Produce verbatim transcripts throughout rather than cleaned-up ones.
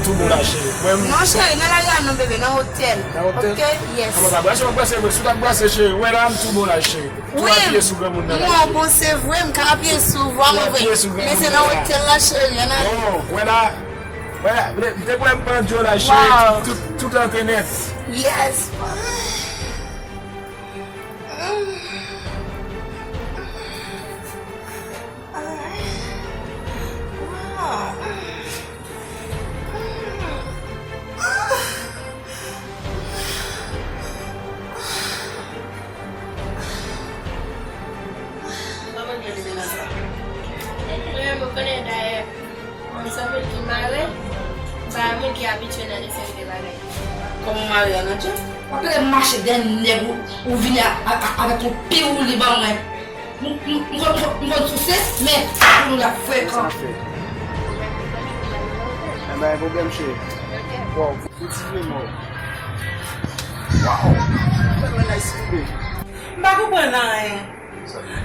Tou bon la, cheri. Wè m. Non, cheri, nan lari a non, bebe, nan otèl. Nan otèl? Ok, yes. Kòman sa, brase, w ap brase vre? Si w t ap brase, cheri, wè la, m tou bon la, cheri. Tou apiye sou granmoun nan la, cheri. Bon, se vre, m ka apiye sou vwa mwen vre. Men se nan otèl la, cheri, ann ale. Bon, wè la, wè la, m te kwè m pandye w la, cheri. Tout, tout antre nèt. Yes. Kòman bebe nan sa? Mwen menm, ou konnen dayè, m se moun ki mare, m pa moun ki abitye nan de seri de bagay. Kòman w mare a, Nadja? W ap tande m mache dèyè nèg ou, ou vini a, a, a, avèk yon piwouli ban mwen. M, m, m konn, m konn souse, men piwouli la frekan. Sa fè? Enben, pwoblèm, cheri. Waw, motive mò. Waw. Fè mwen nice, bebe. M pa konprann anyen.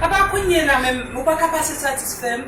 Apa kounye la menm, ou pa ka pase satisfè m?